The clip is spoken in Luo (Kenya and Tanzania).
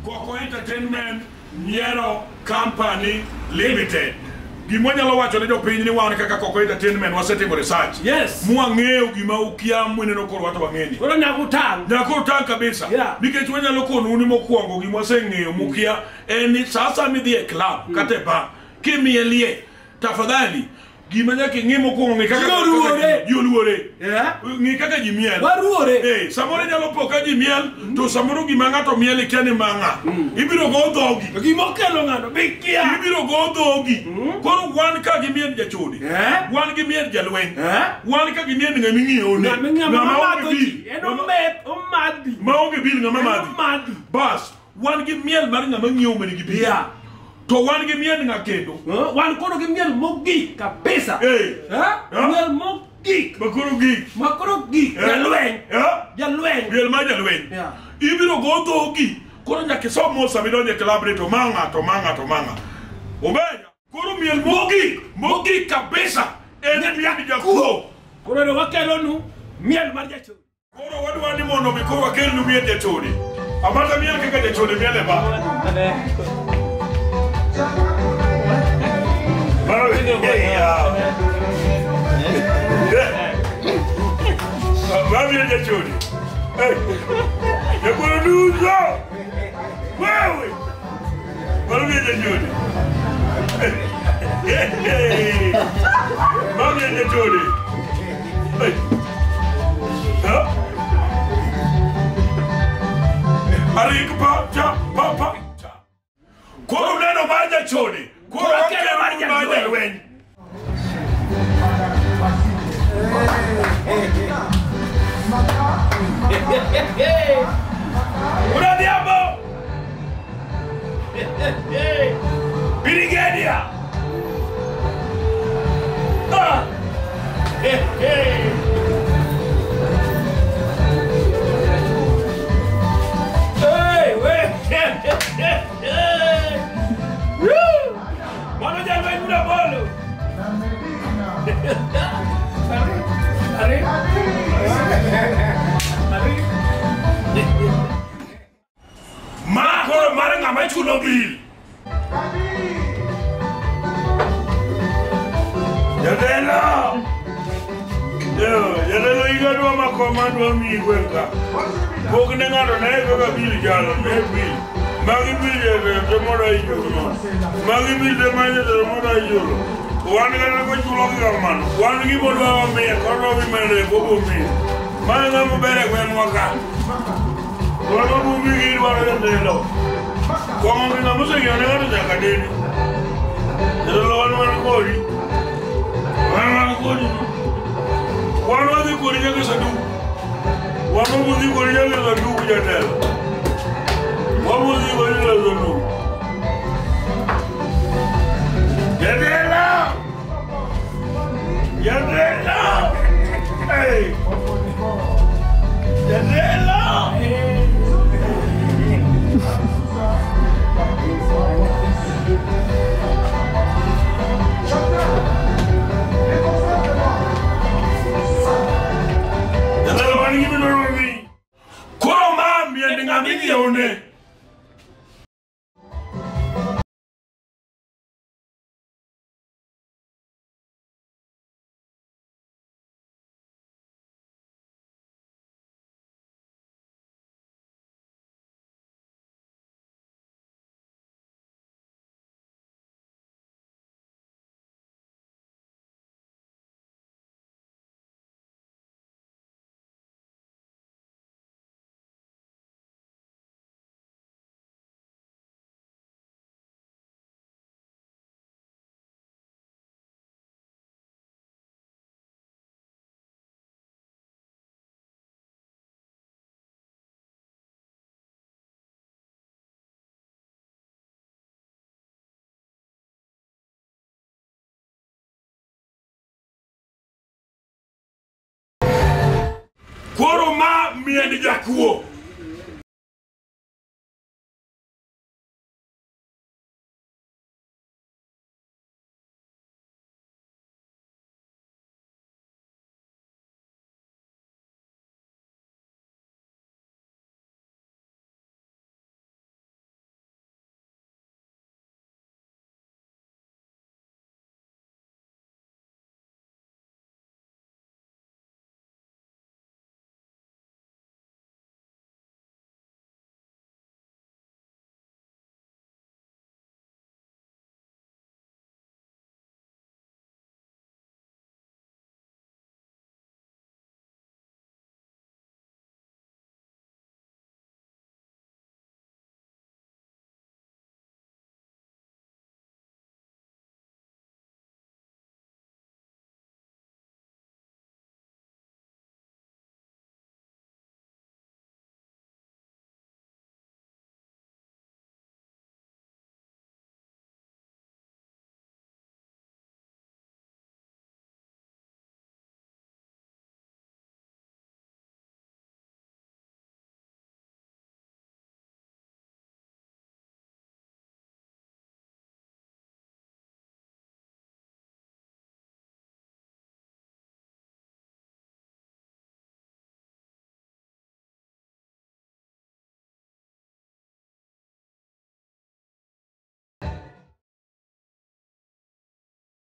Koko Entertainment Nyiero Company Limited. Gima wanyalo wacho ne jopiny ni wan kaka Koko Entertainment wasetimo research. Yes. Mwang'eyo gima ukia mweneno koro wato wang'eni. Koro nyaka utang'. Nyaka utang' kabisa. Yeah. Nikech wanyalo konou ni mokwongo gima waseng'eyo mukia en ni sa asaya midhi e club kata e bar kimielie tafadhali gima nyaka ing'i mokwongo ng'i kaka Ji oluore. ji oluore. Yeah. Ng'i kaka ji miel. Waruore. Samoro inyalo po ka ji miel to samoro gima ng'ato miel ikia ni mang'a. Ibiro go dhogi. To gima okelo ng'ano be ikia. Ibiro go dhogi. Koro wan ka gi miend jachode. Wan gi miend jalweny. Wan ka gi miend ng'ama ing'iewone. Ng'ama ing'iewo, Ng'ama ng'ama onge madho bil. ji. En omet, omadhi. Maonge bil ng'ama En madhi. omadhi. Bas, wan gi miel mar ng'ama ng'iewo manigi bil. Yeah. To wan gi miend ng'a kendo. Wan koro gi miel mogik kabisa. Miel mogik. Makoro gik. Makoro gik. Jalweny. Jalweny. Miel mar jalweny. Yeah. Ibiro go dhogi. Koro nyaka isom mos sama idonjo e club ni to mang'a to mang'a to mang'a. Obenya. Koro miel mogik, mogik kabisa en miend jakuo. Koro ne wakelonu miel mar jachode. Koro wadwa ni mondo mi koro wakelnu miend jachode. Amata miel kaka jachode miel e bar. Ma miel jachode. Jakuo duso. Wewe. Mano miel jachode. Ma miel jachode. Arik pa cha pa pa cha. Koro neno mar jachode. Koro Koro wakelo mar mar jalweny. jalweny. Unadhiambo. Brigadia. Ah. Hey, we. Woo! Mano jalweny muna bolo. Ari. Ari. Ma koro mar ng'ama chulo bil. Jatelo. Yo, jatelo higa dwa mako ma dwa miyi gweng' ka. Pok ne ng'ato ne kaka bil chalo, ne bil. Magi bil jatelo te moda ichulo. Magi bil te ma jatelo moda ichulo. Wan kata kochulo gi kamano. Wan gima dwa wamiye, kodwa wimede kobo miye. Mano ng'ama ber e gweng'wa ka. Wan wabumbi gi idwaro jatelo. Kwong'o gi ng'ama oseng'iewo ne ng'ato nyaka deni. Jatelo wan wan kodi. Wan wan kodi. Wan wadhi kodi nyaka e sanduku. Wan wabudhi kodi nyaka e sanduku jatelo. Wabudhi kodi nyaka e sanduku. Jatelo! Jatelo! Hey! Jatelo! Jatelo wan gi midwaro miyi. Koro ma miend ng'ama ing'iewone. Koro ma miend jakuo.